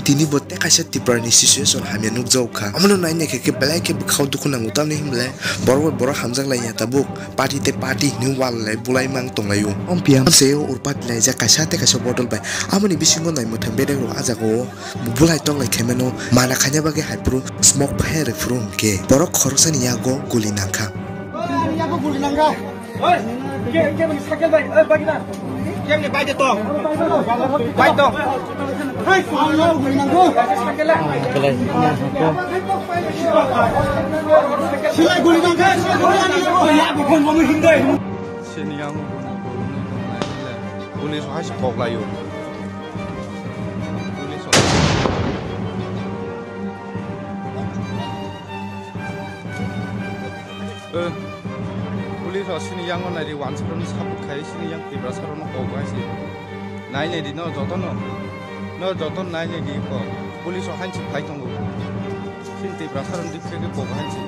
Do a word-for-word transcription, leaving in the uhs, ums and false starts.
Tini bo tei kaisa Tripura ni situation hamya nukjago kha. Omono naina khe khe belai khe bwkhao dukhu nango, tamni hwnle borok bai borok hamjak lai ya tabuk, party tei party hinwi wal lai bulai mang tonglaio. Omo phiya se o urpat laijak kaisa tei kaisa bodol bai. Amoni bisingo nai mwthang bedek rok ah jagao bulai tok lai khaimano mana khaina bagwi hai phuru smoke phairwi phuru hwnkhe borok khoroksani yago guli nangkha. Yago guli nangkha. Oi, ke, ke bani cycle bai, oi, bai na. Kemni bai de tong? Bai tong. Hai, cycle la. Silai guli nangkha, silai guli nangkha. Ya, bukan kamu hindai. Sini yang police hai se kok layo. Police. Eh, police rok sini yango nai di, wansuk rokni support khai sini yang Tiprasa rokno kok bai si. Nai nai di no joto no. No joto nai nai di ko. Police rok hansi phai tongo. Sini Tiprasa rokni dikhe khe kok hansi.